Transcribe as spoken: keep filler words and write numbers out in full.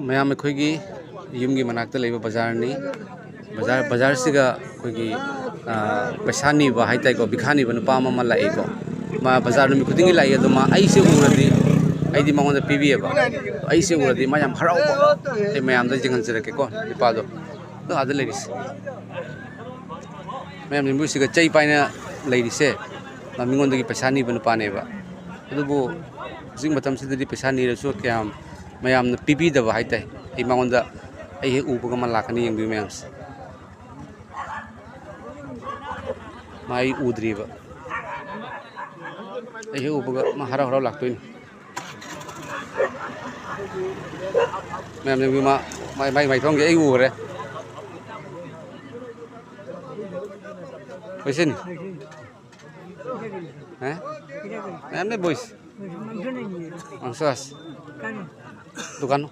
ꯃꯌꯥꯝ, ꯑꯩꯈꯣꯏꯒꯤ ꯌꯨꯝꯒꯤ ꯃꯅꯥꯛꯇ ꯂꯩꯕ ꯕꯖꯥꯔꯅꯤ꯫ ꯕꯖꯥꯔ, ꯕꯖꯥꯔꯁꯤꯒ ꯑꯩꯈꯣꯏꯒꯤ, ꯑ, ꯄꯩꯁꯥ ꯅꯤꯕ ꯍꯥꯏꯇꯥꯔꯦꯀꯣ, ꯚꯤꯈꯥ ꯅꯤꯕ ꯅꯨꯄꯥ ꯑꯃ, ꯑꯃ ꯂꯥꯛꯏꯀꯣ꯫ ꯃꯥ ꯕꯖꯥꯔ ꯅꯨꯃꯤꯠ ꯈꯨꯗꯤꯡꯒꯤ ꯂꯥꯛꯏ, ꯑꯗꯣ ꯃꯥ ꯑꯩꯁꯦ ꯎꯔꯗꯤ, ꯑꯩꯗꯤ ꯃꯉꯣꯟꯗ ꯄꯤꯕꯤꯌꯦꯕ꯫ ꯑꯩꯁꯦ ꯎꯔꯗꯤ ꯃꯥ ꯌꯥꯝ ꯍꯔꯥꯎꯕ꯫ ꯑꯩ ꯃꯌꯥꯝꯗ ꯌꯦꯡꯍꯟꯖꯔꯛꯀꯦꯀꯣ, ꯅꯨꯄꯥꯗꯣ꯫ ꯑꯗꯣ ꯑꯥꯗ ꯂꯩꯔꯤꯁꯦ꯫ ꯃꯌꯥꯝ ꯌꯨꯝꯕꯨꯁꯤꯒ ꯆꯩ ꯄꯥꯏꯅ ꯂꯩꯔꯤꯁꯦ, ꯃꯥ ꯃꯤꯉꯣꯟꯗꯒꯤ ꯄꯩꯁꯥ ꯅꯤꯕ ꯅꯨꯄꯥꯅꯦꯕ꯫ ꯑꯗꯨꯕꯨ ꯍꯧꯖꯤꯛ ꯃꯇꯝꯁꯤꯗꯗꯤ ꯄꯩꯁꯥ ꯅꯤꯔꯁꯨ ꯀꯌꯥꯝ ꯃꯌꯥꯝꯅ ꯄꯤꯕꯤꯗꯕ ꯍꯥꯏꯇꯥꯔꯦ꯫ ꯑꯩ ꯃꯉꯣꯟꯗ, ꯑꯩ ꯍꯦꯛ ꯎꯕꯒ ꯃꯥ ꯂꯥꯛꯀꯅꯤ, ꯌꯦꯡꯕꯤꯌꯨ ꯃꯌꯥꯝꯁꯦ꯫ ꯃꯥ ꯑꯩ ꯎꯗ꯭ꯔꯤꯕ꯫ ꯑꯩ ꯍꯦꯛ ꯎꯕꯒ ꯃꯥ ꯍꯔꯥꯎ ꯍꯔꯥꯎ ꯂꯥꯛꯇꯣꯏꯅꯤ꯫ ꯃꯌꯥꯝ ꯌꯦꯡꯕꯤꯌꯨ, ꯃꯥ ꯃꯥꯏ, ꯃꯥꯏ, ꯃꯥꯏꯊꯣꯡꯁꯦ ꯑꯩ ꯎꯈ꯭ꯔꯦ꯫ ꯍꯣꯏ, ꯁꯤꯅꯤ꯫ ꯍꯥ? ꯃꯌꯥꯝ ꯂꯩ, ꯕꯣꯏꯁ꯫ ꯃꯥꯡꯁꯨ ꯑꯁ꯫ ꯗꯨꯀꯥꯟ꯫